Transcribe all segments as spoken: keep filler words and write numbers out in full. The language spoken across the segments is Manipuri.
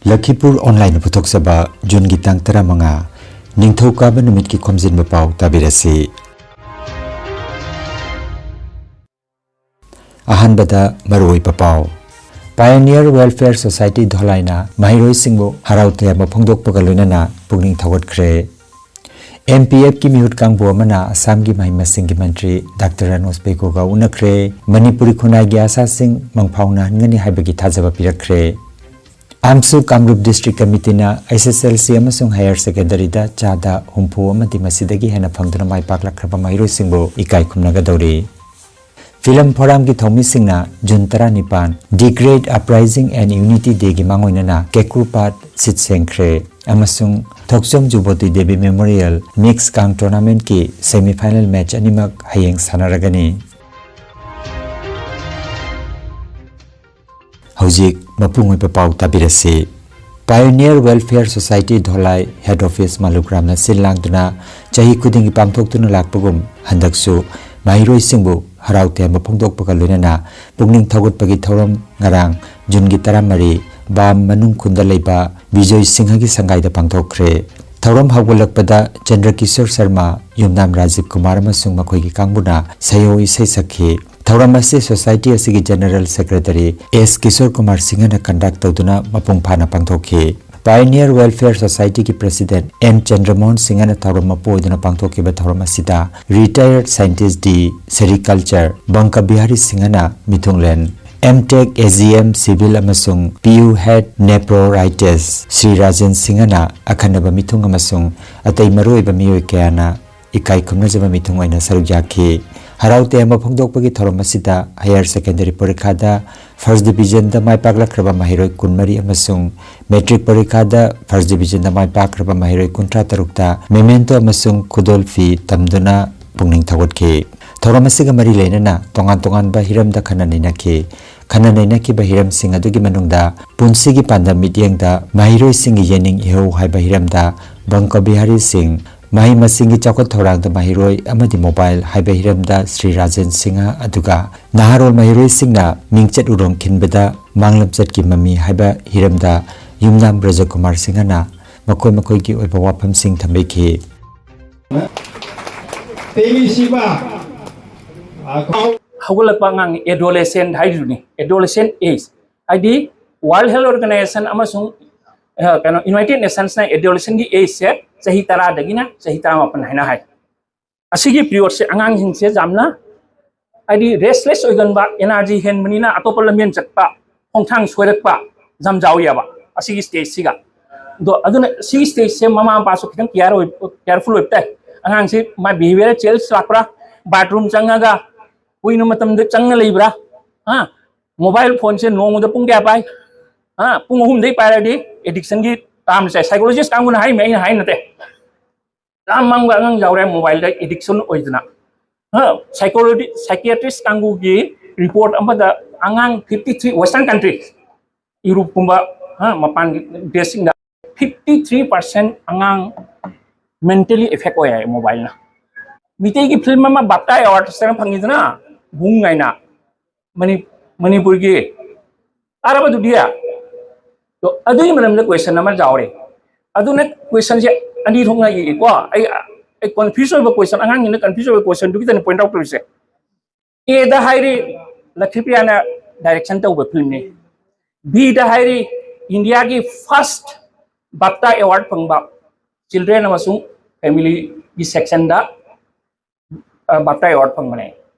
ꯂꯈꯤꯄꯨꯔ ꯑꯣꯟꯂꯥꯏꯟꯅ ꯄꯨꯊꯣꯛꯆꯕ ꯖꯨꯟꯒꯤ ꯇꯥꯡ ꯇꯔꯥꯃꯉꯥ, ꯅꯤꯡꯊꯧꯀꯥꯕ ꯅꯨꯃꯤꯠꯀꯤ ꯈꯣꯝꯖꯤꯟꯕ ꯄꯥꯎ ꯇꯥꯕꯤꯔꯁꯤ꯫ ꯑꯍꯥꯟꯕꯗ ꯃꯔꯨꯑꯣꯏꯕ ꯄꯥꯎ꯫ Pioneer Welfare Society ꯙꯣꯂꯥꯏꯅ ꯃꯍꯩꯔꯣꯏꯁꯤꯡꯕꯨ ꯍꯔꯥꯎ ꯇꯌꯥꯝꯕ ꯐꯣꯡꯗꯣꯛꯄꯒ ꯂꯣꯏꯅꯅ ꯄꯨꯛꯅꯤꯡ ꯊꯧꯒꯠꯈ꯭ꯔꯦ꯫ ꯑꯦꯝ ꯄꯤ ꯑꯦꯐꯀꯤ ꯃꯤꯍꯨꯠ ꯀꯥꯡꯕꯨ ꯑꯃꯅ ꯑꯁꯥꯝꯒꯤ ꯃꯍꯩ ꯃꯁꯤꯡꯒꯤ ꯃꯟꯇ꯭ꯔꯤ ꯗꯥꯛꯇꯔ ꯔꯥꯅꯣꯖ ꯕꯦꯒꯣꯒ ꯎꯅꯈ꯭ꯔꯦ꯫ ꯃꯅꯤꯄꯨꯔꯤ ꯈꯨꯟꯅꯥꯏꯒꯤ ꯑꯥꯁꯥꯁꯤꯡ ꯃꯪꯐꯥꯎꯅꯍꯟꯒꯅꯤ ꯍꯥꯏꯕꯒꯤ ꯊꯥꯖꯕ ꯄꯤꯔꯛꯈ꯭ꯔꯦ꯫ ꯑꯥꯝꯁꯨ ꯀꯥꯡꯂꯨꯞ ꯗꯤꯁꯇ꯭ꯔꯤꯛ ꯀꯃꯤꯇꯤꯅ ꯑꯩꯆ ꯑꯦꯁ ꯑꯦꯜ ꯁꯤ ꯑꯃꯁꯨꯡ ꯍꯥꯌꯔ ꯁꯦꯀꯦꯟꯗꯔꯤꯗ ꯆꯥꯗ ꯍꯨꯝꯐꯨ ꯑꯃꯗꯤ ꯃꯁꯤꯗꯒꯤ ꯍꯦꯟꯅ ꯐꯪꯗꯨꯅ ꯃꯥꯏ ꯄꯥꯛꯂꯛꯈ꯭ꯔꯕ ꯃꯍꯩꯔꯣꯏꯁꯤꯡꯕꯨ ꯏꯀꯥꯏ ꯈꯨꯝꯅꯒꯗꯧꯔꯤ꯫ ꯐꯤꯂꯝ ꯐꯣꯔꯝꯒꯤ ꯊꯧꯃꯤꯁꯤꯡꯅ ꯖꯨꯟ ꯇꯔꯥꯅꯤꯄꯥꯟ, The Great Uprising and Unity Dayꯒꯤ ꯃꯥꯡꯑꯣꯏꯅꯅ ꯀꯦꯀ꯭ꯔꯨꯄꯥꯠ ꯁꯤꯠ ꯁꯦꯡꯈ꯭ꯔꯦ ꯑꯃꯁꯨꯡ ꯊꯣꯛꯆꯣꯝ ꯖꯨꯕꯣꯇꯤ ꯗꯦꯕꯤ ꯃꯦꯃꯣꯔꯤꯌꯦꯜ ꯃꯤꯛꯁ ꯀꯥꯡ ꯇꯣꯔꯅꯥꯃꯦꯟꯠꯀꯤ ꯁꯦꯃꯤꯐꯥꯏꯅꯦꯜ ꯃꯦꯆ ꯑꯅꯤꯃꯛ ꯍꯌꯦꯡ ꯁꯥꯟꯅꯔꯒꯅꯤ꯫ ꯍꯧꯖꯤꯛ ꯃꯄꯨꯡ ꯑꯣꯏꯕ ꯄꯥꯎ ꯇꯥꯕꯤꯔꯁꯤ꯫ Pioneer Welfare Society Dholai head office ꯃꯥꯂꯨꯒ꯭ꯔꯥꯝꯅ ꯁꯤꯜ ꯂꯥꯡꯗꯨꯅ ꯆꯍꯤ ꯈꯨꯗꯤꯡꯒꯤ ꯄꯥꯡꯊꯣꯛꯇꯨꯅ ꯂꯥꯛꯄꯒꯨꯝ ꯍꯟꯗꯛꯁꯨ ꯃꯍꯩꯔꯣꯏꯁꯤꯡꯕꯨ ꯍꯔꯥꯎ ꯇꯌꯥꯝꯕ ꯐꯣꯡꯗꯣꯛꯄꯒ ꯂꯣꯏꯅꯅ ꯄꯨꯛꯅꯤꯡ ꯊꯧꯒꯠꯄꯒꯤ ꯊꯧꯔꯝ ꯉꯔꯥꯡ ꯖꯨꯟꯒꯤ ꯇꯔꯥꯃꯔꯤ ꯕꯥꯝ ꯃꯅꯨꯡ ꯈꯨꯟꯗ ꯂꯩꯕ ꯕꯤꯖꯣꯏ ꯁꯤꯡꯍꯒꯤ ꯁꯪꯒꯥꯏꯗ ꯄꯥꯡꯊꯣꯛꯈ꯭ꯔꯦ꯫ ꯊꯧꯔꯝ ꯍꯧꯒꯠꯂꯛꯄꯗ ꯆꯟꯗ꯭ꯔꯀꯤꯁꯣꯔ ꯁꯔꯃ, ꯌꯨꯝꯅꯥꯝ ꯔꯥꯖꯤꯕ ꯀꯨꯃꯥꯔ ꯑꯃꯁꯨꯡ ꯃꯈꯣꯏꯒꯤ ꯀꯥꯡꯕꯨꯅ ꯁꯩꯍꯧ ꯏꯁꯩ ꯁꯛꯈꯤ꯫ ꯊꯧꯔꯝ ꯑꯁꯤ ꯁꯣꯁꯥꯏꯇꯤ ꯑꯁꯤꯒꯤ general secretary S Kishore Kumar ꯁꯤꯡꯍꯅ ꯀꯟꯗꯛ ꯇꯧꯗꯨꯅ ꯃꯄꯨꯡ ꯐꯥꯅ ꯄꯥꯡꯊꯣꯛꯈꯤ꯫ Pioneer Welfare Societyꯒꯤ ꯄ꯭ꯔꯦꯁꯤꯗꯦꯟꯠ ꯑꯦꯟ ꯆꯟꯗ꯭ꯔꯃꯣꯍꯟ ꯁꯤꯡꯍꯅ ꯊꯧꯔꯝ ꯃꯄꯨ ꯑꯣꯏꯗꯨꯅ ꯄꯥꯡꯊꯣꯛꯈꯤꯕ ꯊꯧꯔꯝ ꯑꯁꯤꯗ ꯔꯤꯇꯥꯌꯔꯗ ꯁꯥꯏꯟꯇꯤꯁ꯭ꯠ ꯗꯤ ꯁꯦꯔꯤꯀꯜꯆꯔ ꯕꯪꯀ ꯕꯤꯍꯥꯔꯤ ꯁꯤꯡꯍꯅ ꯃꯤꯊꯨꯡꯂꯦꯟ, M tech A G M civil ꯑꯃꯁꯨꯡ ꯄꯤ ꯌꯨ ꯍꯦꯗ ꯅꯦꯄ꯭ꯔꯣꯔꯥꯏꯇꯤꯁ ꯁ꯭ꯔꯤ ꯔꯥꯖꯦꯟ ꯁꯤꯡꯍꯅ ꯑꯈꯟꯅꯕ ꯃꯤꯊꯨꯡ ꯑꯃꯁꯨꯡ ꯑꯇꯩ ꯃꯔꯨꯑꯣꯏꯕ ꯃꯤꯑꯣꯏ ꯀꯌꯥꯅ ꯏꯀꯥꯏ ꯈꯨꯝꯅꯖꯕ ꯃꯤꯊꯨꯡ ꯑꯣꯏꯅ ꯁꯔꯨꯛ ꯌꯥꯈꯤ꯫ ꯍꯔꯥꯎ ꯇꯌꯥꯝꯕ ꯐꯣꯡꯗꯣꯛꯄꯒꯤ ꯊꯧꯔꯝ ꯑꯁꯤꯗ ꯍꯥꯌꯔ ꯁꯦꯀꯦꯟꯗꯔꯤ ꯄꯔꯤꯈꯥꯗ ꯐꯥꯔꯁꯠ ꯗꯤꯕꯤꯖꯟꯗ ꯃꯥꯏ ꯄꯥꯛꯂꯛꯈ꯭ꯔꯕ ꯃꯍꯩꯔꯣꯏ ꯀꯨꯟꯃꯔꯤ ꯑꯃꯁꯨꯡ ꯃꯦꯇ꯭ꯔꯤꯛ ꯄꯔꯤꯈꯥꯗ ꯐꯥꯔꯁꯠ ꯗꯤꯕꯤꯖꯟꯗ ꯃꯥꯏ ꯄꯥꯛꯈ꯭ꯔꯕ ꯃꯍꯩꯔꯣꯏ ꯀꯨꯟꯊ꯭ꯔꯥ ꯇꯔꯨꯛꯇ ꯃꯦꯃꯦꯟꯇꯣ ꯑꯃꯁꯨꯡ ꯈꯨꯗꯣꯜ ꯐꯤ ꯇꯝꯗꯨꯅ ꯄꯨꯛꯅꯤꯡ ꯊꯧꯒꯠꯈꯤ꯫ ꯊꯧꯔꯝ ꯑꯁꯤꯒ ꯃꯔꯤ ꯂꯩꯅꯅ ꯇꯣꯉꯥꯟ ꯇꯣꯉꯥꯟꯕ ꯍꯤꯔꯝꯗ ꯈꯟꯅ ꯅꯩꯅꯈꯤ꯫ ꯈꯟꯅ ꯅꯩꯅꯈꯤꯕ ꯍꯤꯔꯝꯁꯤꯡ ꯑꯗꯨꯒꯤ ꯃꯅꯨꯡꯗ ꯄꯨꯟꯁꯤꯒꯤ ꯄꯥꯟꯗꯝ ꯃꯤꯠꯌꯦꯡꯗ ꯃꯍꯩꯔꯣꯏꯁꯤꯡꯒꯤ ꯌꯦꯡꯅꯤꯡ ꯏꯍꯧ ꯍꯥꯏꯕ ꯍꯤꯔꯝꯗ ꯕꯪꯀ ꯕꯤꯍꯥꯔꯤ ꯁꯤꯡ, ꯃꯍꯩ ꯃꯁꯤꯡꯒꯤ ꯆꯥꯎꯈꯠ ꯊꯧꯔꯥꯡꯗ ꯃꯍꯩꯔꯣꯏ ꯑꯃꯗꯤ ꯃꯣꯕꯥꯏꯜ ꯍꯥꯏꯕ ꯍꯤꯔꯝꯗ ꯁ꯭ꯔꯤ ꯔꯥꯖꯦꯟ ꯁꯤꯡꯍ, ꯑꯗꯨꯒ ꯅꯍꯥꯔꯣꯜ ꯃꯍꯩꯔꯣꯏꯁꯤꯡꯅ ꯃꯤꯡꯆꯠ ꯎꯔꯣꯡ ꯈꯤꯟꯕꯗ ꯃꯥꯡꯂꯝꯆꯠꯀꯤ ꯃꯃꯤ ꯍꯥꯏꯕ ꯍꯤꯔꯝꯗ ꯌꯨꯝꯅꯥꯝ ꯕ꯭ꯔꯖꯀꯨꯃꯥꯔ ꯁꯤꯡꯍꯅ ꯃꯈꯣꯏ ꯃꯈꯣꯏꯒꯤ ꯑꯣꯏꯕ ꯋꯥꯐꯝꯁꯤꯡ ꯊꯝꯕꯤꯈꯤ꯫ ꯇꯦꯃꯤ ꯁꯤꯕꯥ꯫ ꯍꯧꯒꯠꯂꯛꯄ ꯑꯉꯥꯡꯅꯤ, ꯑꯦꯗꯣꯂꯦꯁꯦꯟ ꯍꯥꯏꯔꯤꯗꯨꯅꯤ꯫ ꯑꯦꯗꯣꯂꯦꯁꯦꯟ ꯑꯦꯖ ꯍꯥꯏꯗꯤ ꯋꯥꯔꯜ ꯍꯦꯜꯊ ꯑꯣꯔꯒꯅꯥꯏꯖꯦꯁꯟ ꯑꯃꯁꯨꯡ ꯑ, ꯀꯩꯅꯣ ꯌꯨꯅꯥꯏꯇꯦꯗ ꯅꯦꯁꯟꯁꯅ ꯑꯦꯗꯣꯂꯦꯁꯦꯟꯒꯤ ꯑꯦꯖꯁꯦ ꯆꯍꯤ ꯇꯔꯥꯗꯒꯤꯅ ꯆꯍꯤ ꯇꯔꯥꯃꯥꯄꯟ ꯍꯥꯏꯅ ꯍꯥꯏ꯫ ꯑꯁꯤꯒꯤ ꯄꯤꯔꯤꯌꯣꯗꯁꯦ ꯑꯉꯥꯡꯁꯤꯡꯁꯦ ꯌꯥꯝꯅ ꯍꯥꯏꯗꯤ ꯔꯦꯁꯂꯦꯁ ꯑꯣꯏꯒꯟꯕ, ꯑꯦꯅꯔꯖꯤ ꯍꯦꯟꯕꯅꯤꯅ ꯑꯇꯣꯞꯄ ꯂꯝꯖꯦꯟ ꯆꯠꯄ, ꯈꯣꯡꯊꯥꯡ ꯁꯣꯏꯔꯛꯄ ꯌꯥꯝ ꯌꯥꯎꯏꯑꯕ ꯑꯁꯤꯒꯤ ꯁ꯭ꯇꯦꯖꯁꯤꯒ꯫ ꯑꯗꯣ ꯑꯗꯨꯅ ꯁꯤꯒꯤ ꯁ꯭ꯇꯦꯖꯁꯦ ꯃꯃꯥ ꯃꯄꯥꯁꯨ ꯈꯤꯇꯪ ꯀꯤꯌꯔ ꯑꯣꯏ, ꯀꯤꯌꯔꯐꯨꯜ ꯑꯣꯏꯕ ꯇꯥꯏ꯫ ꯑꯉꯥꯡꯁꯤ ꯃꯥ ꯕꯤꯍꯦꯕꯤꯌꯔ ꯆꯦꯟꯖ ꯂꯥꯛꯄ꯭ꯔꯥ, ꯕꯥꯠꯔꯨꯝ ꯆꯪꯉꯒ ꯀꯨꯏꯅ ꯃꯇꯝꯗ ꯆꯪꯉ ꯂꯩꯕ꯭ꯔꯥ, ꯍꯥ, ꯃꯣꯕꯥꯏꯜ ꯐꯣꯟꯁꯦ ꯅꯣꯡꯃꯗ ꯄꯨꯡ ꯀꯌꯥ ꯄꯥꯏ, ꯍꯥ, ꯄꯨꯡ ꯑꯍꯨꯝꯗꯩ ꯄꯥꯏꯔꯗꯤ ꯑꯦꯗꯤꯛꯁꯟꯒꯤ ꯇꯥꯝꯁꯦ꯫ ꯁꯥꯏꯀꯣꯂꯣꯖꯤꯁ ꯀꯥꯡꯕꯨꯅ ꯍꯥꯏꯔꯤꯃꯦ, ꯑꯩꯅ ꯍꯥꯏ ꯅꯠꯇꯦ꯫ ꯌꯥꯝ ꯃꯥꯡꯕ ꯑꯉꯥꯡ ꯌꯥꯎꯔꯦ ꯃꯣꯕꯥꯏꯜꯗ ꯑꯦꯗꯤꯛꯁꯟ ꯑꯣꯏꯗꯅ꯫ ꯍꯥ, ꯁꯥꯏꯀꯣꯂꯣꯖꯤ, ꯁꯥꯏꯀꯤꯌꯥꯇ꯭ꯔꯤꯁ ꯀꯥꯡꯕꯨꯒꯤ ꯔꯤꯄꯣꯔꯠ ꯑꯃꯗ ꯑꯉꯥꯡ ꯐꯤꯐꯇꯤ ꯊ꯭ꯔꯤ, ꯋꯦꯁꯇꯔꯟ ꯀꯟꯇ꯭ꯔꯤ, ꯌꯨꯔꯨꯞꯀꯨꯝꯕ, ꯍꯥ, ꯃꯄꯥꯟꯒꯤ ꯗꯦꯁꯁꯤꯡꯗ ꯐꯤꯐꯇꯤ ꯊ꯭ꯔꯤ ꯄꯥꯔꯁꯦꯟ ꯑꯉꯥꯡ ꯃꯦꯟꯇꯦꯂꯤ ꯑꯦꯐꯦꯛ ꯑꯣꯏ ꯍꯥꯏ ꯃꯣꯕꯥꯏꯜꯅ꯫ ꯃꯤꯇꯩꯒꯤ ꯐꯤꯂꯝ ꯑꯃ ꯕꯥꯞꯇꯥ ꯑꯦꯋꯥꯔꯗꯁꯇꯅ ꯐꯪꯉꯤꯗꯅ, ꯚꯨꯡ ꯍꯥꯏꯅ, ꯃꯅꯤ-, ꯃꯅꯤꯄꯨꯔꯒꯤ, ꯇꯥꯔꯕ ꯑꯗꯨꯗꯤ? ꯑꯗꯣ ꯑꯗꯨꯒꯤ ꯃꯔꯝꯗ ꯀ꯭ꯋꯦꯁꯟ ꯑꯃ ꯌꯥꯎꯔꯦ꯫ ꯑꯗꯨꯅ ꯀ꯭ꯋꯦꯁꯟꯁꯦ ꯑꯅꯤ ꯊꯣꯛꯅ ꯌꯦꯛꯏꯀꯣ꯫ ꯑꯩ, ꯑꯩ ꯀꯟꯐ꯭ꯌꯨꯁ ꯑꯣꯏꯕ ꯀ꯭ꯋꯦꯁꯟ, ꯑꯉꯥꯡꯁꯤꯡꯅ ꯀꯟꯐ꯭ꯌꯨꯁ ꯑꯣꯏꯕ ꯀ꯭ꯋꯦꯁꯟꯗꯨꯒꯤꯗꯅꯤ ꯄꯣꯏꯟꯠ ꯑꯥꯎꯠ ꯇꯧꯔꯤꯁꯦ꯫ ꯑꯦꯗ ꯍꯥꯏꯔꯤ, ꯂꯛꯈꯤꯄ꯭ꯔꯤꯌꯥꯅ ꯗꯥꯏꯔꯦꯛꯁꯟ ꯇꯧꯕ ꯐꯤꯂꯝꯅꯤ꯫ ꯕꯤꯗ ꯍꯥꯏꯔꯤ, ꯏꯟꯗꯤꯌꯥꯒꯤ ꯐꯥꯔꯁ ꯕꯥꯞꯇꯥ ꯑꯦꯋꯥꯔꯗ ꯐꯪꯕ ꯆꯤꯜꯗ꯭ꯔꯦꯟ ꯑꯃꯁꯨꯡ ꯐꯦꯃꯤꯂꯤꯒꯤ ꯁꯦꯛꯁꯟꯗ, ꯑ, ꯕꯥꯞꯇꯥ ꯑꯦꯋꯥꯔꯗ ꯐꯪꯕꯅꯦ꯫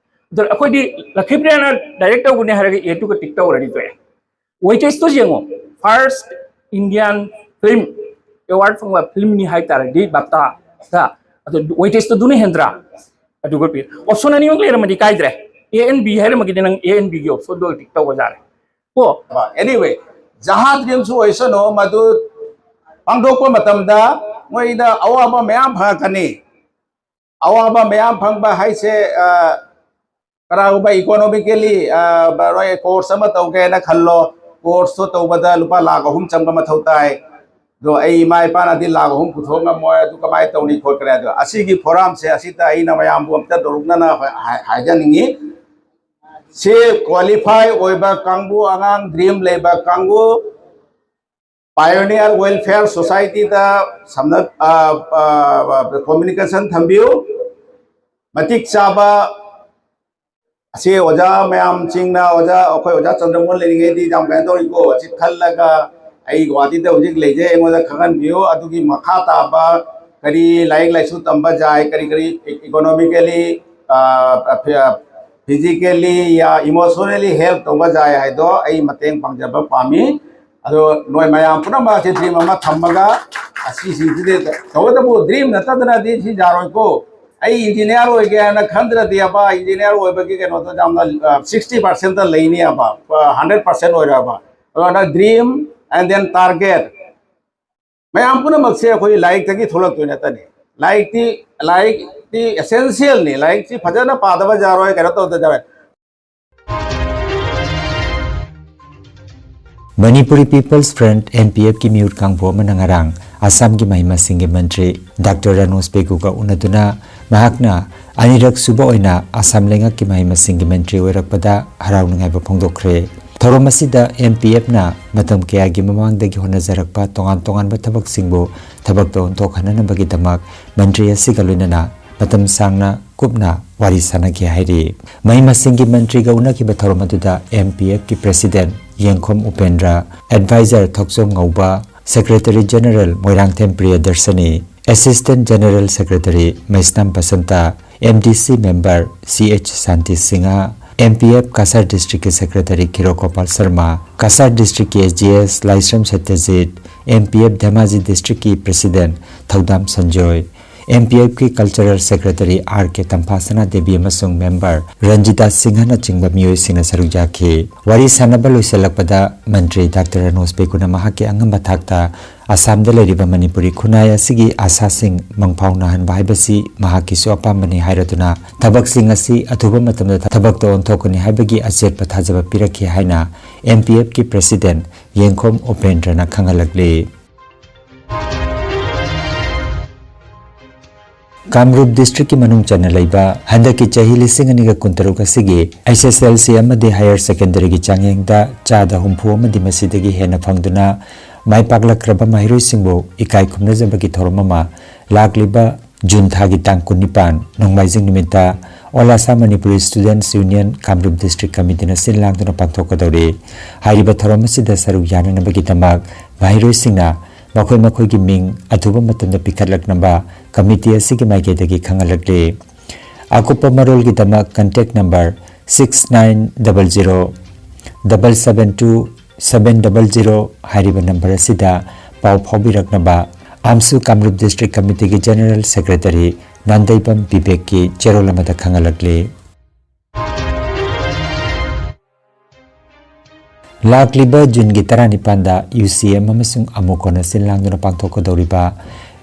ꯑꯗꯣ ꯑꯩꯈꯣꯏꯗꯤ ꯂꯛꯈꯤꯄ꯭ꯔꯤꯌꯥꯅ ꯗꯥꯏꯔꯦꯛ ꯇꯧꯕꯅꯦ ꯍꯥꯏꯔꯒ ꯑꯦꯗꯨꯒ ꯇꯤꯛ ꯇꯧꯔꯗꯤ ꯇꯣꯛꯑꯦ꯫ ꯋꯦꯇꯦꯖꯇꯣ ꯌꯦꯡꯉꯣ, ꯐꯥꯔꯁ ꯏꯟꯗꯤꯌꯥꯟ ꯐꯤꯂꯝ ꯑꯦꯋꯥꯔꯗ ꯐꯪꯕ ꯐꯤꯂꯝꯅꯤ ꯍꯥꯏ ꯇꯥꯔꯗꯤ ꯕꯥꯞꯇꯥꯗ, ꯑꯗꯣ ꯋꯦꯇꯦꯖꯇꯣ ꯑꯗꯨꯅ ꯍꯦꯟꯗ꯭ꯔꯥ? ꯑꯗꯨꯒ ꯄꯤ ꯑꯣꯞꯁꯟ ꯑꯅꯤꯃꯛ ꯂꯩꯔꯝꯃꯗꯤ ꯀꯥꯏꯗ꯭ꯔꯦ꯫ ꯑꯦ ꯑꯦꯟ ꯕꯤ ꯍꯥꯏꯔꯝꯃꯒꯗꯤ ꯅꯪ ꯑꯦ ꯑꯦꯟ ꯕꯤꯒꯤ ꯑꯣꯞꯁꯟꯗꯣ ꯇꯤꯛ ꯇꯧꯕ ꯌꯥꯔꯦ꯫ ꯀꯣ? ꯑꯦꯅꯤꯋꯦ, ꯖꯍꯥ ꯗ꯭ꯔꯤꯝꯁꯨ ꯑꯣꯏꯁꯅꯨ, ꯃꯗꯨ ꯄꯥꯡꯊꯣꯛꯄ ꯃꯇꯝꯗ ꯃꯣꯏꯗ ꯑꯋꯥꯕ ꯃꯌꯥꯝ ꯐꯪꯉꯛꯀꯅꯤ꯫ ꯑꯋꯥꯕ ꯃꯌꯥꯝ ꯐꯪꯕ ꯍꯥꯏꯁꯦ, ꯑ, ꯀꯅꯥꯒꯨꯝꯕ ꯏꯀꯣꯅꯣꯃꯤꯀꯦꯂꯤ, ꯑ, ꯅꯣꯏ ꯀꯣꯔꯁ ꯑꯃ ꯇꯧꯒꯦꯅ ꯈꯜꯂꯣ, ꯀꯣꯔꯁꯇꯣ ꯇꯧꯕꯗ ꯂꯨꯄꯥ ꯂꯥꯈ ꯑꯍꯨꯝ ꯆꯪꯕ ꯃꯊꯧ ꯇꯥꯏ꯫ ꯑꯗꯣ ꯑꯩ ꯏꯃꯥ ꯏꯄꯥꯅꯗꯤ ꯂꯥꯈ ꯑꯍꯨꯝ ꯄꯨꯊꯣꯛ ꯉꯝꯃꯣꯏ, ꯑꯗꯨ ꯀꯃꯥꯏꯅ ꯇꯧꯅꯤ ꯈꯣꯠꯀꯅꯤ? ꯑꯗꯣ ꯑꯁꯤꯒꯤ ꯐꯣꯔꯝꯁꯦ ꯑꯁꯤꯗ ꯑꯩꯅ ꯃꯌꯥꯝꯕꯨ ꯑꯝꯇ ꯅꯣꯂꯨꯛꯅꯅ ꯍꯥꯏ-, ꯍꯥꯏꯖꯅꯤꯡꯉꯤ꯫ ꯁꯤ ꯀ꯭ꯋꯥꯂꯤꯐꯥꯏ ꯑꯣꯏꯕ ꯀꯥꯡꯕꯨ, ꯑꯉꯥꯡ ꯗ꯭ꯔꯤꯝ ꯂꯩꯕ ꯀꯥꯡꯕꯨ, Pioneer Welfare Society ꯗ ꯁꯝꯅ communication ꯊꯝꯕꯤꯌꯨ꯫ ꯃꯇꯤꯛ ꯆꯥꯕ ꯑꯁꯤ ꯑꯣꯖꯥ ꯃꯌꯥꯝꯁꯤꯡꯅ, ꯑꯣꯖꯥ, ꯑꯩꯈꯣꯏ ꯑꯣꯖꯥ ꯆꯟꯗ꯭ꯔꯃꯣꯍꯟ ꯂꯩꯔꯤꯉꯩꯗꯤ ꯌꯥꯝ ꯀꯩꯅꯣ ꯇꯧꯔꯤꯀꯣ, ꯑꯁꯤ ꯈꯜꯂꯒ ꯑꯩ ꯒꯨꯋꯥꯍꯥꯇꯤꯗ ꯍꯧꯖꯤꯛ ꯂꯩꯖꯩ, ꯑꯩꯉꯣꯟꯗ ꯈꯪꯍꯟꯕꯤꯌꯨ꯫ ꯑꯗꯨꯒꯤ ꯃꯈꯥ ꯇꯥꯕ ꯀꯔꯤ ꯂꯥꯏꯔꯤꯛ ꯂꯥꯏꯁꯨ ꯇꯝꯕ ꯌꯥꯏ, ꯀꯔꯤ ꯀꯔꯤ economically, physically ꯌꯥ emotionally help ꯇꯧꯕ ꯌꯥꯏ ꯍꯥꯏꯗꯣ ꯑꯩ ꯃꯇꯦꯡ ꯄꯥꯡꯖꯕ ꯄꯥꯝꯃꯤ꯫ ꯑꯗꯣ ꯅꯣꯏ ꯃꯌꯥꯝ ꯄꯨꯝꯅꯃꯛ ꯑꯁꯤ dream ꯑꯃ ꯊꯝꯃꯒ ꯑꯁꯤꯁꯤꯡꯁꯤꯗꯤ ꯇꯧꯕꯇꯕꯨ dream ꯅꯠꯇꯗꯅꯗꯤ ꯁꯤ ꯌꯥꯔꯣꯏꯀꯣ꯫ ꯑꯩ engineer ꯑꯣꯏꯒꯦ ꯍꯥꯏꯅ ꯈꯟꯗ꯭ꯔꯗꯤ ꯑꯕ, engineer ꯑꯣꯏꯕꯒꯤ ꯀꯩꯅꯣꯗꯣ ꯌꯥꯝꯅ sixty percent ꯂꯩꯅꯤ ꯑꯕ, hundred percent ꯑꯣꯏꯔꯕ꯫ ꯑꯗꯨꯅ dream and then target ꯃꯌꯥꯝ ꯄꯨꯝꯅꯃꯛꯁꯦ ꯑꯩꯈꯣꯏ ꯂꯥꯏꯔꯤꯛꯇꯒꯤ ꯊꯣꯛꯂꯛꯇꯣꯏ ꯅꯠꯇꯅꯤ꯫ ꯂꯥꯏꯔꯤꯛꯇꯤ, ꯂꯥꯏꯔꯤꯛꯇꯤ essentialꯅꯤ꯫ ꯂꯥꯏꯔꯤꯛꯁꯤ ꯐꯖꯅ ꯄꯥꯗꯕ ꯌꯥꯔꯣꯏ, ꯀꯩꯅꯣ ꯇꯧꯗꯕ ꯌꯥꯔꯣꯏ꯫ Manipuri People's Front, M P F ꯀꯤ ꯃꯤꯍꯨꯠ ꯀꯥꯡꯕꯨ ꯑꯃꯅ ꯉꯔꯥꯡ ꯑꯁꯥꯝꯒꯤ ꯃꯍꯩ ꯃꯁꯤꯡꯒꯤ ꯃꯟꯇ꯭ꯔꯤ ꯗꯥꯛꯇꯔ ꯔꯥꯅꯣꯖ ꯄꯦꯒꯨꯒ ꯎꯅꯗꯨꯅ ꯃꯍꯥꯛꯅ ꯑꯅꯤꯔꯛ ꯁꯨꯕ ꯑꯣꯏꯅ ꯑꯁꯥꯝ ꯂꯩꯉꯥꯛꯀꯤ ꯃꯍꯩ ꯃꯁꯤꯡꯒꯤ ꯃꯟꯇ꯭ꯔꯤ ꯑꯣꯏꯔꯛꯄꯗ ꯍꯔꯥꯎ ꯅꯨꯡꯉꯥꯏꯕ ꯐꯣꯡꯗꯣꯛꯈ꯭ꯔꯦ꯫ ꯊꯧꯔꯝ ꯑꯁꯤꯗ M P F ꯅ ꯃꯇꯝ ꯀꯌꯥꯒꯤ ꯃꯃꯥꯡꯗꯒꯤ ꯍꯣꯠꯅꯖꯔꯛꯄ ꯇꯣꯉꯥꯟ ꯇꯣꯉꯥꯟꯕ ꯊꯕꯛꯁꯤꯡꯕꯨ ꯊꯕꯛꯇ ꯑꯣꯟꯊꯣꯛꯍꯟꯅꯅꯕꯒꯤꯗꯃꯛ ꯃꯟꯇ꯭ꯔꯤ ꯑꯁꯤꯒ ꯂꯣꯏꯅꯅ ꯃꯇꯝ ꯁꯥꯡꯅ ꯀꯨꯞꯅ ꯋꯥꯔꯤ ꯁꯥꯅꯈꯤ ꯍꯥꯏꯔꯤ꯫ ꯃꯍꯩ ꯃꯁꯤꯡꯒꯤ ꯃꯟꯇ꯭ꯔꯤꯒ ꯎꯅꯈꯤꯕ ꯊꯧꯔꯝ ꯑꯗꯨꯗ M P F ꯀꯤ President ꯌꯦꯡꯈꯣꯝ ꯎꯄꯦꯟꯗ꯭ꯔ, Advisor ꯊꯣꯛꯆꯣꯝ ꯉꯧꯕ, Secretary General Moirangthem ꯄ꯭ꯔꯤꯌꯗꯔꯁꯅꯤ, Assistant General Secretary ꯃꯩꯁꯅꯥꯝ Basanta, M D C Member C H ꯁꯥꯟꯇꯤ Singh, M P F Cachar District ꯀꯤ Secretary ꯈꯤꯔꯣ ꯒꯣꯄꯥꯜ ꯁꯔꯃ, ꯀꯁꯥꯔ District ꯀꯤ A G S Laishram ꯁꯇ꯭ꯌꯖꯤꯠ, M P F ꯙꯦꯃꯥꯖꯤ District ꯀꯤ President ꯊꯧꯗꯥꯝ ꯁꯟꯖꯣꯏ, M P F ꯀꯤ Cultural Secretary R K ꯇꯝꯐꯥꯁꯅꯥ Devi ꯑꯃꯁꯨꯡ Member ꯔꯟꯖꯤꯇꯥ ꯁꯤꯡꯍꯅꯆꯤꯡꯕ ꯃꯤꯑꯣꯏꯁꯤꯡꯅ ꯁꯔꯨꯛ ꯌꯥꯈꯤ꯫ ꯋꯥꯔꯤ ꯁꯥꯅꯕ ꯂꯣꯏꯁꯤꯜꯂꯛꯄꯗ ꯃꯟꯇ꯭ꯔꯤ ꯗꯥꯛꯇꯔ ꯔꯥꯅꯣꯖ ꯄꯦꯒꯨꯅ ꯃꯍꯥꯛꯀꯤ ꯑꯉꯝꯕ ꯊꯥꯛꯇ ꯑꯁꯥꯝꯗ ꯂꯩꯔꯤꯕ ꯃꯅꯤꯄꯨꯔꯤ ꯈꯨꯟꯅꯥꯏ ꯑꯁꯤꯒꯤ ꯑꯥꯁꯥꯁꯤꯡ ꯃꯪꯐꯥꯎꯅꯍꯟꯕ ꯍꯥꯏꯕꯁꯤ ꯃꯍꯥꯛꯀꯤꯁꯨ ꯑꯄꯥꯝꯕꯅꯤ ꯍꯥꯏꯔꯗꯨꯅ ꯊꯕꯛꯁꯤꯡ ꯑꯁꯤ ꯑꯊꯨꯕ ꯃꯇꯝꯗ ꯊꯕꯛꯇ ꯑꯣꯟꯊꯣꯛꯀꯅꯤ ꯍꯥꯏꯕꯒꯤ ꯑꯆꯦꯠꯄ ꯊꯥꯖꯕ ꯄꯤꯔꯛꯈꯤ ꯍꯥꯏꯅ M P F ꯀꯤ President ꯌꯦꯡꯈꯣꯝ ꯎꯄꯦꯟꯗ꯭ꯔꯅ ꯈꯪꯍꯜꯂꯛꯂꯤ꯫ ꯀꯥꯃꯔꯨꯞ District ꯀꯤ ꯃꯅꯨꯡ ꯆꯟꯅ ꯂꯩꯕ ꯍꯟꯗꯛꯀꯤ ꯆꯍꯤ ꯂꯤꯁꯤꯡ ꯑꯅꯤꯒ ꯀꯨꯟꯇꯔꯨꯛ ꯑꯁꯤꯒꯤ H S L C ꯑꯃꯗꯤ Higher Secondary ꯒꯤ ꯆꯥꯡꯌꯦꯡꯗ ꯆꯥꯗ ꯍꯨꯝꯐꯨ ꯑꯃꯗꯤ ꯃꯁꯤꯗꯒꯤ ꯍꯦꯟꯅ ꯐꯪꯗꯨꯅ ꯃꯥꯏ ꯄꯥꯛꯂꯛꯈ꯭ꯔꯕ ꯃꯍꯩꯔꯣꯏꯁꯤꯡꯕꯨ ꯏꯀꯥꯏ ꯈꯨꯝꯅꯖꯕꯒꯤ ꯊꯧꯔꯝ ꯑꯃ ꯂꯥꯛꯂꯤꯕ ꯖꯨꯟ ꯊꯥꯒꯤ ꯇꯥꯡ ꯀꯨꯟꯅꯤꯄꯥꯟ, ꯅꯣꯡꯃꯥꯏꯖꯤꯡ ꯅꯨꯃꯤꯠꯇ All Assam Manipuri Students Union, Kamrup District Committeeꯅ ꯁꯤꯜ ꯂꯥꯡꯗꯨꯅ ꯄꯥꯡꯊꯣꯛꯀꯗꯧꯔꯤ꯫ ꯍꯥꯏꯔꯤꯕ ꯊꯧꯔꯝ ꯑꯁꯤꯗ ꯁꯔꯨꯛ ꯌꯥꯅꯅꯕꯒꯤꯗꯃꯛ ꯃꯍꯩꯔꯣꯏꯁꯤꯡꯅ ꯃꯈꯣꯏ ꯃꯈꯣꯏꯒꯤ ꯃꯤꯡ ꯑꯊꯨꯕ ꯃꯇꯝꯗ ꯄꯤꯈꯠꯂꯛꯅꯕ ꯀꯃꯤꯇꯤ ꯑꯁꯤꯒꯤ ꯃꯥꯏꯀꯩꯗꯒꯤ ꯈꯪꯍꯜꯂꯛꯂꯤ꯫ ꯑꯀꯨꯞꯄ ꯃꯔꯣꯜꯒꯤꯗꯃꯛ contact number six nine double zero double seven two seven double zero ꯍꯥꯏꯔꯤꯕ ꯅꯝꯕꯔ ꯑꯁꯤꯗ ꯄꯥꯎ ꯐꯥꯎꯕꯤꯔꯛꯅꯕ AMSU Kamrup District Committeeꯒꯤ General Secretary Nandeibam ꯕꯤꯕꯦꯛꯀꯤ ꯆꯦꯔꯣꯜ ꯑꯃꯗ ꯈꯪꯍꯜꯂꯛꯂꯤ꯫ ꯂꯥꯛꯂꯤꯕ ꯖꯨꯟꯒꯤ ꯇꯔꯥꯅꯤꯄꯥꯟꯗ UCM ꯑꯃꯁꯨꯡ AMUCOꯅ ꯁꯤꯜ ꯂꯥꯡꯗꯨꯅ ꯄꯥꯡꯊꯣꯛꯀꯗꯧꯔꯤꯕ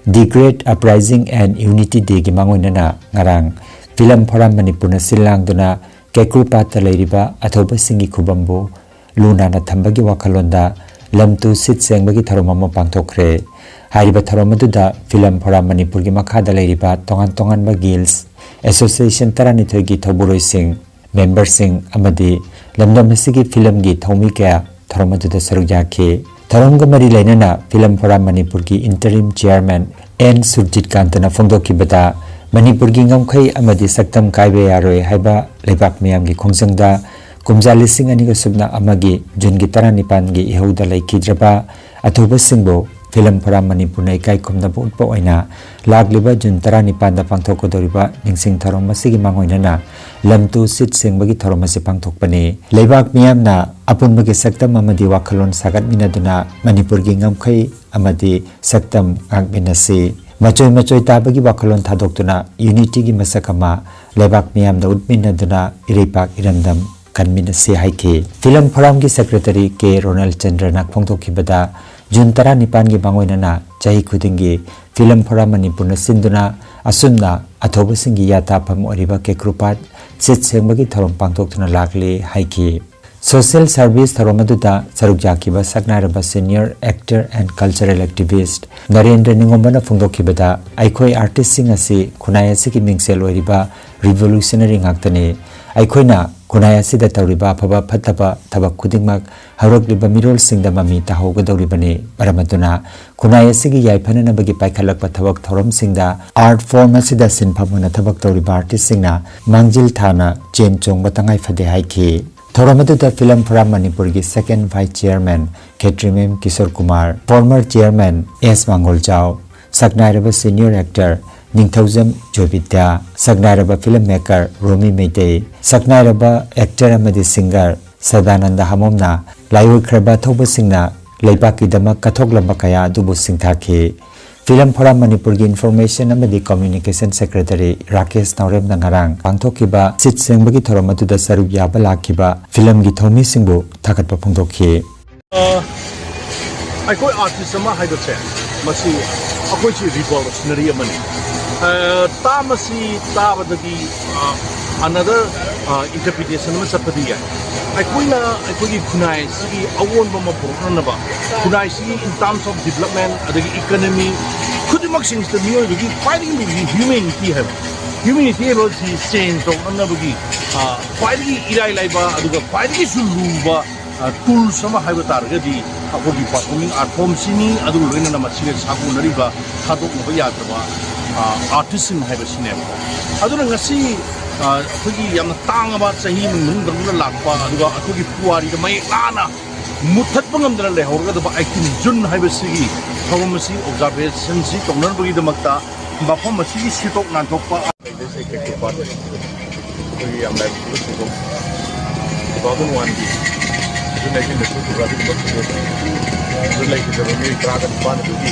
The Great Uprising and Unity Dayꯒꯤ ꯃꯥꯡꯑꯣꯏꯅꯅ ꯉꯔꯥꯡ ꯐꯤꯂꯝ ꯐꯣꯔꯝ ꯃꯅꯤꯄꯨꯔꯅ ꯁꯤꯜ ꯂꯥꯡꯗꯨꯅ ꯀꯦꯀ꯭ꯔꯨꯄꯥꯠꯇ ꯂꯩꯔꯤꯕ ꯑꯊꯧꯕꯁꯤꯡꯒꯤ ꯈꯨꯕꯝꯕꯨ ꯂꯨ ꯅꯥꯟꯅ ꯊꯝꯕꯒꯤ ꯋꯥꯈꯜꯂꯣꯟꯗ ꯂꯝ ꯇꯨ ꯁꯤꯠ ꯁꯦꯡꯕꯒꯤ ꯊꯧꯔꯝ ꯑꯃ ꯄꯥꯡꯊꯣꯛꯈ꯭ꯔꯦ꯫ ꯍꯥꯏꯔꯤꯕ ꯊꯧꯔꯝ ꯑꯗꯨꯗ ꯐꯤꯂꯝ ꯐꯣꯔꯝ ꯃꯅꯤꯄꯨꯔꯒꯤ ꯃꯈꯥꯗ ꯂꯩꯔꯤꯕ ꯇꯣꯉꯥꯟ ꯇꯣꯉꯥꯟꯕ guilds, association ꯇꯔꯥꯅꯤꯊꯣꯏꯒꯤ ꯊꯧꯕꯨꯔꯣꯏꯁꯤꯡ, memberꯁꯤꯡ ꯑꯃꯗꯤ ꯂꯝꯗꯝ ꯑꯁꯤꯒꯤ ꯐꯤꯂꯝꯒꯤ ꯊꯧꯃꯤ ꯀꯌꯥ ꯊꯧꯔꯝ ꯑꯗꯨꯗ ꯁꯔꯨꯛ ꯌꯥꯈꯤ꯫ ꯊꯧꯔꯝꯒ ꯃꯔꯤ ꯂꯩꯅꯅ ꯐꯤꯂꯝ ꯐꯣꯔꯝ ꯃꯅꯤꯄꯨꯔꯒꯤ interim chairman N ꯁꯨꯔꯖꯤꯠ ꯀꯥꯟꯇꯅ ꯐꯣꯡꯗꯣꯛꯈꯤꯕꯗ, ꯃꯅꯤꯄꯨꯔꯒꯤ ꯉꯝꯈꯩ ꯑꯃꯗꯤ ꯁꯛꯇꯝ ꯀꯥꯏꯕ ꯌꯥꯔꯣꯏ ꯍꯥꯏꯕ ꯂꯩꯕꯥꯛ ꯃꯤꯌꯥꯝꯒꯤ ꯈꯣꯡꯖꯪꯗ ꯀꯨꯝꯖꯥ ꯂꯤꯁꯤꯡ ꯑꯅꯤꯒ ꯁꯨꯞꯅ ꯑꯃꯒꯤ ꯖꯨꯟꯒꯤ ꯇꯔꯥꯅꯤꯄꯥꯟꯒꯤ ꯏꯍꯧꯗ ꯂꯩꯈꯤꯗ꯭ꯔꯕ ꯑꯊꯧꯕꯁꯤꯡꯕꯨ ꯐꯤꯂꯝ ꯐꯣꯔꯝ ꯃꯅꯤꯄꯨꯔꯅ ꯏꯀꯥꯏ ꯈꯨꯝꯅꯕ ꯎꯠꯄ ꯑꯣꯏꯅ ꯂꯥꯛꯂꯤꯕ ꯖꯨꯟ ꯇꯔꯥꯅꯤꯄꯥꯟꯗ ꯄꯥꯡꯊꯣꯛꯀꯗꯧꯔꯤꯕ ꯅꯤꯡꯁꯤꯡ ꯊꯧꯔꯝ ꯑꯁꯤꯒꯤ ꯃꯥꯡꯑꯣꯏꯅꯅ ꯂꯝ ꯇꯨ ꯁꯤꯠ ꯁꯦꯡꯕꯒꯤ ꯊꯧꯔꯝ ꯑꯁꯤ ꯄꯥꯡꯊꯣꯛꯄꯅꯤ꯫ ꯂꯩꯕꯥꯛ ꯃꯤꯌꯥꯝꯅ ꯑꯄꯨꯟꯕꯒꯤ ꯁꯛꯇꯝ ꯑꯃꯗꯤ ꯋꯥꯈꯜꯂꯣꯟ ꯁꯥꯒꯠꯃꯤꯟꯅꯗꯨꯅ ꯃꯅꯤꯄꯨꯔꯒꯤ ꯉꯝꯈꯩ ꯑꯃꯗꯤ ꯁꯛꯇꯝ ꯉꯥꯛꯃꯤꯟꯅꯁꯤ꯫ ꯃꯆꯣꯏ ꯃꯆꯣꯏ ꯇꯥꯕꯒꯤ ꯋꯥꯈꯜꯂꯣꯟ ꯊꯥꯗꯣꯛꯇꯨꯅ unityꯒꯤ ꯃꯁꯛ ꯑꯃ ꯂꯩꯕꯥꯛ ꯃꯤꯌꯥꯝꯗ ꯎꯠꯃꯤꯟꯅꯗꯨꯅ ꯏꯔꯩꯄꯥꯛ ꯏꯔꯝꯗꯝ ꯀꯟꯃꯤꯟꯅꯁꯤ ꯍꯥꯏꯈꯤ꯫ ꯐꯤꯂꯝ ꯐꯣꯔꯝꯒꯤ secretary ꯀꯦ ꯔꯣꯅꯦꯜ ꯆꯟꯗ꯭ꯔꯅ ꯐꯣꯡꯗꯣꯛꯈꯤꯕꯗ, ꯖꯨꯟ ꯇꯔꯥꯅꯤꯄꯥꯟꯒꯤ ꯃꯥꯡꯑꯣꯏꯅꯅ ꯆꯍꯤ ꯈꯨꯗꯤꯡꯒꯤ ꯐꯤꯂꯝ ꯐꯣꯔꯝ ꯃꯅꯤꯄꯨꯔꯅ ꯁꯤꯟꯗꯨꯅ ꯑꯁꯨꯝꯅ ꯑꯊꯧꯕꯁꯤꯡꯒꯤ ꯌꯥꯇꯥꯐꯝ ꯑꯣꯏꯔꯤꯕ ꯀꯦꯀ꯭ꯔꯨꯄꯥꯠ ꯁꯤꯠ ꯁꯦꯡꯕꯒꯤ ꯊꯧꯔꯝ ꯄꯥꯡꯊꯣꯛꯇꯨꯅ ꯂꯥꯛꯂꯤ ꯍꯥꯏꯈꯤ꯫ Social service ꯊꯧꯔꯝ ꯑꯗꯨꯗ ꯁꯔꯨꯛ ꯌꯥꯈꯤꯕ ꯁꯛꯅꯥꯏꯔꯕ senior actor and cultural activist Narendra ꯅꯤꯡꯉꯣꯝꯕꯅ ꯐꯣꯡꯗꯣꯛꯈꯤꯕꯗ, ꯑꯩꯈꯣꯏ artistꯁꯤꯡ ꯑꯁꯤ ꯈꯨꯟꯅꯥꯏ ꯑꯁꯤꯒꯤ ꯃꯤꯡꯁꯦꯜ ꯑꯣꯏꯔꯤꯕ revolutionary ꯉꯥꯛꯇꯅꯤ꯫ ꯑꯩꯈꯣꯏꯅ ꯈꯨꯟꯅꯥꯏ ꯑꯁꯤꯗ ꯇꯧꯔꯤꯕ ꯑꯐꯕ ꯐꯠꯇꯕ ꯊꯕꯛ ꯈꯨꯗꯤꯡꯃꯛ ꯍꯧꯔꯛꯂꯤꯕ ꯃꯤꯔꯣꯜꯁꯤꯡꯗ ꯃꯃꯤ ꯇꯥꯍꯧꯒꯗꯧꯔꯤꯕꯅꯤ꯫ ꯃꯔꯝ ꯑꯗꯨꯅ ꯈꯨꯟꯅꯥꯏ ꯑꯁꯤꯒꯤ ꯌꯥꯏꯐꯅꯅꯕꯒꯤ ꯄꯥꯏꯈꯠꯂꯛꯄ ꯊꯕꯛ ꯊꯧꯔꯝꯁꯤꯡꯗ art form ꯑꯁꯤꯗ ꯁꯤꯟꯐꯝ ꯑꯣꯏꯅ ꯊꯕꯛ ꯇꯧꯔꯤꯕ artistꯁꯤꯡꯅ ꯃꯥꯡꯖꯤꯜ ꯊꯥꯅ ꯆꯦꯟ ꯆꯣꯡꯕ ꯇꯉꯥꯏ ꯐꯗꯦ ꯍꯥꯏꯈꯤ꯫ ꯊꯧꯔꯝ ꯑꯗꯨꯗ Film Forum ꯃꯅꯤꯄꯨꯔꯒꯤ second vice chairman ꯈꯦꯇ꯭ꯔꯤꯃꯌꯨꯝ ꯀꯤꯁꯣꯔ ꯀꯨꯃꯥꯔ, former chairman ꯑꯦꯁ ꯃꯥꯡꯒꯣꯜꯖꯥꯎ, ꯁꯛꯅꯥꯏꯔꯕ senior actor ꯅꯤꯡꯊꯧꯖꯝ ꯖꯣꯏꯕꯤꯗ꯭ꯌꯥ, ꯁꯛꯅꯥꯏꯔꯕ film maker ꯔꯣꯃꯤ ꯃꯩꯇꯩ, ꯁꯛꯅꯥꯏꯔꯕ actor ꯑꯃꯗꯤ singer ꯁꯗꯥꯅꯟꯗ ꯍꯥꯃꯣꯝꯅ ꯂꯥꯏꯑꯣꯏꯈ꯭ꯔꯕ ꯑꯊꯧꯕꯁꯤꯡꯅ ꯂꯩꯕꯥꯛꯀꯤꯗꯃꯛ ꯀꯠꯊꯣꯛꯂꯝꯕ ꯀꯌꯥ ꯑꯗꯨꯕꯨ ꯁꯤꯡꯊꯥꯈꯤ꯫ Film Forum ꯃꯅꯤꯄꯨꯔꯒꯤ information ꯑꯃꯗꯤ communication secretary ꯔꯥꯀꯦꯁ ꯅꯥꯎꯔꯦꯝꯅ ꯉꯔꯥꯡ ꯄꯥꯡꯊꯣꯛꯈꯤꯕ ꯁꯤꯠ ꯁꯦꯡꯕꯒꯤ ꯊꯧꯔꯝ ꯑꯗꯨꯗ ꯁꯔꯨꯛ ꯌꯥꯕ ꯂꯥꯛꯈꯤꯕ filmꯒꯤ ꯊꯧꯃꯤꯁꯤꯡꯕꯨ ꯊꯥꯒꯠꯄ ꯐꯣꯡꯗꯣꯛꯈꯤ꯫ ꯑ, ꯑꯩꯈꯣꯏ artist ꯑꯃ ꯍꯥꯏꯕꯁꯦ, ꯃꯁꯤ ꯑꯩꯈꯣꯏꯁꯤ revolutionary ꯑꯃꯅꯤ꯫ ꯑ, ꯇꯥꯝ ꯑꯁꯤ ꯇꯥꯕꯗꯒꯤ, ꯑ, another, ꯑ, interpretation ꯑꯃ ꯆꯠꯄꯗꯤ ꯌꯥꯏ꯫ ꯑꯩꯈꯣꯏꯅ ꯑꯩꯈꯣꯏꯒꯤ ꯈꯨꯟꯅꯥꯏ ꯑꯁꯤꯒꯤ ꯑꯑꯣꯟꯕ ꯑꯃ ꯄꯨꯔꯛꯅꯅꯕ, ꯈꯨꯟꯅꯥꯏꯁꯤꯒꯤ in terms of development ꯑꯗꯒꯤ economy ꯈꯨꯗꯤꯡꯃꯛꯁꯤꯡꯁꯤꯗ ꯃꯤꯑꯣꯏꯕꯒꯤ ꯈ꯭ꯋꯥꯏꯗꯒꯤ ꯂꯨꯔꯤꯁꯤ humanity ꯍꯥꯏꯕ, humanity ꯍꯥꯏꯕꯁꯤ change ꯇꯧꯅꯅꯕꯒꯤ, ꯑ, ꯈ꯭ꯋꯥꯏꯗꯒꯤ ꯏꯔꯥꯏ ꯂꯥꯏꯕ ꯑꯗꯨꯒ ꯈ꯭ꯋꯥꯏꯗꯒꯤꯁꯨ ꯂꯨꯕ ꯑ, tools ꯑꯃ ꯍꯥꯏꯕ ꯇꯥꯔꯒꯗꯤ ꯑꯩꯈꯣꯏꯒꯤ performing art formꯁꯤꯅꯤ, ꯑꯗꯨꯒ ꯂꯣꯏꯅꯅ ꯃꯁꯤꯒ ꯁꯥꯒꯣꯟꯅꯔꯤꯕ ꯊꯥꯗꯣꯛꯅꯕ ꯌꯥꯗ꯭ꯔꯕ, ꯑ, artistꯁꯤꯡ ꯍꯥꯏꯕꯁꯤꯅꯦꯕꯀꯣ꯫ ꯑꯗꯨꯅ ꯉꯁꯤ, ꯑ, ꯑꯩꯈꯣꯏꯒꯤ ꯌꯥꯝꯅ ꯇꯥꯡꯉꯕ ꯆꯍꯤ ꯑꯃꯒꯤ ꯃꯅꯨꯡꯗ ꯂꯥꯛꯄ, ꯑꯗꯨꯒ ꯑꯩꯈꯣꯏꯒꯤ ꯄꯨꯋꯥꯔꯤꯗ ꯃꯌꯦꯛ ꯂꯥꯅ ꯃꯨꯠꯊꯠꯄ ꯉꯝꯗꯅ ꯂꯩꯍꯧꯔꯒꯗꯕ eighteen June ꯍꯥꯏꯕꯁꯤꯒꯤ ꯊꯧꯔꯝ ꯑꯁꯤ observationꯁꯤ ꯇꯧꯅꯅꯕꯒꯤꯗꯃꯛꯇ ꯃꯐꯝ ꯑꯁꯤꯒꯤ ꯁꯤꯊꯣꯛ ꯅꯥꯟꯊꯣꯛꯄ ꯑꯩꯈꯣꯏꯒꯤ ꯌꯥꯝ ꯂꯥꯏꯕ ꯊꯕꯛ ꯊꯧꯗꯣꯛ two thousand oneꯒꯤ June nineteenꯗ ꯊꯣꯛꯈꯤꯕ ꯑꯗꯨꯒꯨꯝꯕ ꯊꯧꯗꯣꯛ ꯑꯗꯨ ꯂꯩꯈꯤꯗ꯭ꯔꯕ ꯃꯤꯑꯣꯏ ꯇꯔꯥꯒ ꯅꯤꯄꯥꯟ ꯑꯗꯨꯒꯤ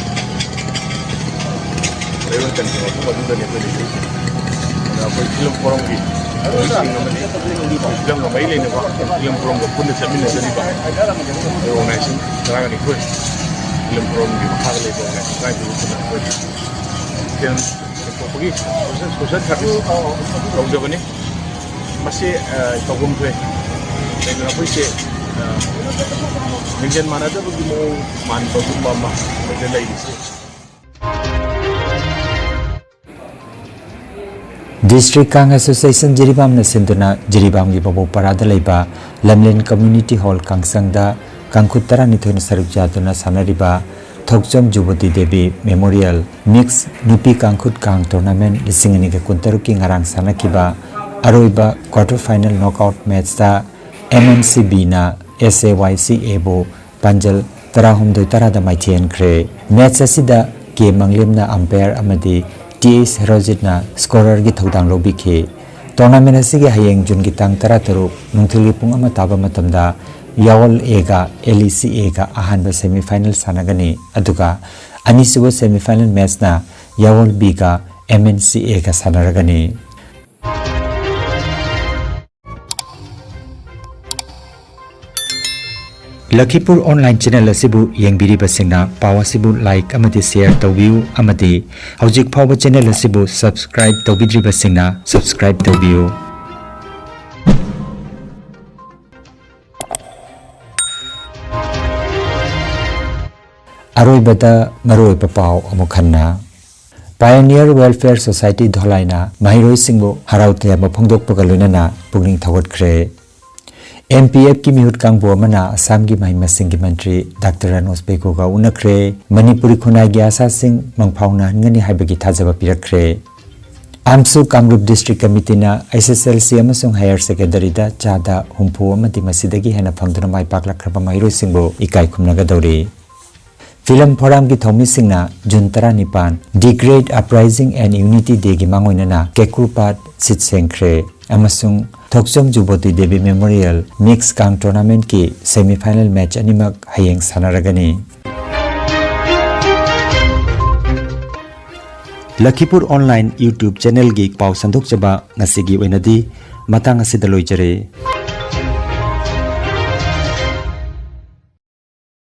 ꯂꯩꯔꯣꯟ ꯀꯟꯈꯤꯕ ꯃꯐꯝ ꯑꯗꯨꯗꯅꯤ ꯑꯩꯈꯣꯏ ꯂꯩꯖꯔꯤꯁꯦ꯫ ꯑꯗꯨꯅ ꯑꯩꯈꯣꯏ Film Forumꯒꯤ ꯃꯤꯑꯣꯏꯁꯤꯡ ꯑꯃꯗꯤ filmꯒ ꯃꯔꯤ ꯂꯩꯅꯕ Film Forumꯒ ꯄꯨꯟꯅ ꯆꯠꯃꯤꯟꯅꯖꯔꯤꯕ organization ꯇꯔꯥꯒ ꯅꯤꯊꯣꯏ, Film Forumꯒꯤ ꯃꯈꯥꯗ ꯂꯩꯕ organization ꯇꯔꯥꯅꯤꯊꯣꯏ ꯄꯨꯟꯅ ꯑꯩꯈꯣꯏ film ꯊꯣꯛꯄꯒꯤ social service ꯇꯧꯖꯕꯅꯤ꯫ ꯃꯁꯤ, ꯑ, ꯇꯧꯐꯝ ꯊꯣꯛꯑꯦ꯫ ꯀꯩꯒꯤꯅꯣ ꯑꯩꯈꯣꯏꯁꯦ, ꯑ, ꯂꯤꯡꯖꯦꯜ ꯃꯥꯟꯅꯗꯕꯒꯤ ꯃꯑꯣꯡ ꯃꯥꯟꯕꯒꯨꯝꯕ ꯑꯃ ꯑꯩꯈꯣꯏꯗ ꯂꯩꯔꯤꯁꯦ꯫ District Kang Association ꯖꯤꯔꯤꯕꯥꯝꯅ ꯁꯤꯟꯗꯨꯅ ꯖꯤꯔꯤꯕꯥꯝꯒꯤ ꯕꯕꯣꯛ ꯄꯔꯥꯗ ꯂꯩꯕ ꯂꯝꯂꯦꯟ Community Hall ꯀꯥꯡꯁꯪꯗ ꯀꯥꯡꯈꯨꯠ ꯇꯔꯥꯅꯤꯊꯣꯏꯅ ꯁꯔꯨꯛ ꯌꯥꯗꯨꯅ ꯁꯥꯟꯅꯔꯤꯕ ꯊꯣꯛꯆꯣꯝ ꯖꯨꯕꯣꯇꯤ ꯗꯦꯕꯤ Memorial Mix ꯅꯨꯄꯤ ꯀꯥꯡꯈꯨꯠ ꯀꯥꯡ Tournament ꯂꯤꯁꯤꯡ ꯑꯅꯤꯒ ꯀꯨꯟꯇꯔꯨꯛꯀꯤ ꯉꯔꯥꯡ ꯁꯥꯟꯅꯈꯤꯕ ꯑꯔꯣꯏꯕ quarter final knockout matchꯇ MNCBꯅ SAYCAꯕꯨ ꯄꯥꯟꯖꯜ ꯇꯔꯥꯍꯨꯝꯗꯣꯏ ꯇꯔꯥꯗ ꯃꯥꯏꯊꯤꯍꯟꯈ꯭ꯔꯦ꯫ Match ꯑꯁꯤꯗ ꯀꯦ ꯃꯪꯂꯦꯝꯅ umpire ꯑꯃꯗꯤ ꯇꯤ ꯑꯩꯆ ꯍꯦꯔꯣꯖꯤꯠꯅ scorerꯒꯤ ꯊꯧꯗꯥꯡ ꯂꯧꯕꯤꯈꯤ꯫ Tournament ꯑꯁꯤꯒꯤ ꯍꯌꯦꯡ ꯖꯨꯟꯒꯤ ꯇꯥꯡ ꯇꯔꯥꯇꯔꯨꯛ ꯅꯨꯡꯊꯤꯜꯒꯤ ꯄꯨꯡ ꯑꯃ ꯇꯥꯕ ꯃꯇꯝꯗ ꯌꯥꯑꯣꯜ Aꯒ LECAꯒ ꯑꯍꯥꯟꯕ semi final ꯁꯥꯟꯅꯒꯅꯤ, ꯑꯗꯨꯒ ꯑꯅꯤꯁꯨꯕ semi final matchꯅ ꯌꯥꯑꯣꯜ Bꯒ MNCAꯒ ꯁꯥꯟꯅꯔꯒꯅꯤ꯫ ꯂꯈꯤꯄꯨꯔ online channel ꯑꯁꯤꯕꯨ ꯌꯦꯡꯕꯤꯔꯤꯕꯁꯤꯡꯅ ꯄꯥꯎ ꯑꯁꯤꯕꯨ like ꯑꯃꯗꯤ share ꯇꯧꯕꯤꯌꯨ, ꯑꯃꯗꯤ ꯍꯧꯖꯤꯛ ꯐꯥꯎꯕ channel ꯑꯁꯤꯕꯨ subscribe ꯇꯧꯕꯤꯗ꯭ꯔꯤꯕꯁꯤꯡꯅ subscribe ꯇꯧꯕꯤꯌꯨ꯫ ꯑꯔꯣꯏꯕꯗ ꯃꯔꯨꯑꯣꯏꯕ ꯄꯥꯎ ꯑꯃꯨꯛ ꯍꯟꯅ꯫ Pioneer Welfare Society ꯙꯣꯂꯥꯏꯅ ꯃꯍꯩꯔꯣꯏꯁꯤꯡꯕꯨ ꯍꯔꯥꯎ ꯇꯌꯥꯝꯕ ꯐꯣꯡꯗꯣꯛꯄꯒ ꯂꯣꯏꯅꯅ ꯄꯨꯛꯅꯤꯡ ꯊꯧꯒꯠꯈ꯭ꯔꯦ꯫ MPFꯀꯤ ꯃꯤꯍꯨꯠ ꯀꯥꯡꯕꯨ ꯑꯃꯅ ꯑꯁꯥꯝꯒꯤ ꯃꯍꯩ ꯃꯁꯤꯡꯒꯤ ꯃꯟꯇ꯭ꯔꯤ ꯗꯥꯛꯇꯔ ꯔꯥꯅꯣꯖ ꯄꯦꯒꯨꯒ ꯎꯅꯈ꯭ꯔꯦ꯫ ꯃꯅꯤꯄꯨꯔꯤ ꯈꯨꯟꯅꯥꯏꯒꯤ ꯑꯥꯁꯥꯁꯤꯡ ꯃꯪꯐꯥꯎꯅꯍꯟꯒꯅꯤ ꯍꯥꯏꯕꯒꯤ ꯊꯥꯖꯕ ꯄꯤꯔꯛꯈ꯭ꯔꯦ꯫ AMSU ꯀꯥꯡꯂꯨꯞ District Committeeꯅ HSLC ꯑꯃꯁꯨꯡ Higher Secondaryꯗ ꯆꯥꯗ ꯍꯨꯝꯐꯨ ꯑꯃꯗꯤ ꯃꯁꯤꯗꯒꯤ ꯍꯦꯟꯅ ꯐꯪꯗꯨꯅ ꯃꯥꯏ ꯄꯥꯛꯂꯛꯈ꯭ꯔꯕ ꯃꯍꯩꯔꯣꯏꯁꯤꯡꯕꯨ ꯏꯀꯥꯏ ꯈꯨꯝꯅꯒꯗꯧꯔꯤ꯫ ꯐꯤꯂꯝ ꯐꯣꯔꯝꯒꯤ ꯊꯧꯃꯤꯁꯤꯡꯅ ꯖꯨꯟ ꯇꯔꯥꯅꯤꯄꯥꯟ, The Great Uprising and Unity Dayꯒꯤ ꯃꯥꯡꯑꯣꯏꯅꯅ ꯀꯦꯀꯨ ꯄꯥꯠ ꯁꯤꯠ ꯁꯦꯡꯈ꯭ꯔꯦ ꯑꯃꯁꯨꯡ ꯊꯣꯛꯆꯣꯝ ꯖꯨꯕꯣꯇꯤ ꯗꯦꯕꯤ Memorial Mix ꯀꯥꯡ Tournamentꯀꯤ semi final match ꯑꯅꯤꯃꯛ ꯍꯌꯦꯡ ꯁꯥꯟꯅꯔꯒꯅꯤ꯫ ꯂꯈꯤꯄꯨꯔ online YouTube channelꯒꯤ ꯄꯥꯎ ꯁꯟꯗꯣꯛꯆꯕ ꯉꯁꯤꯒꯤ ꯑꯣꯏꯅꯗꯤ ꯃꯇꯥꯡ ꯑꯁꯤꯗ ꯂꯣꯏꯖꯔꯦ꯫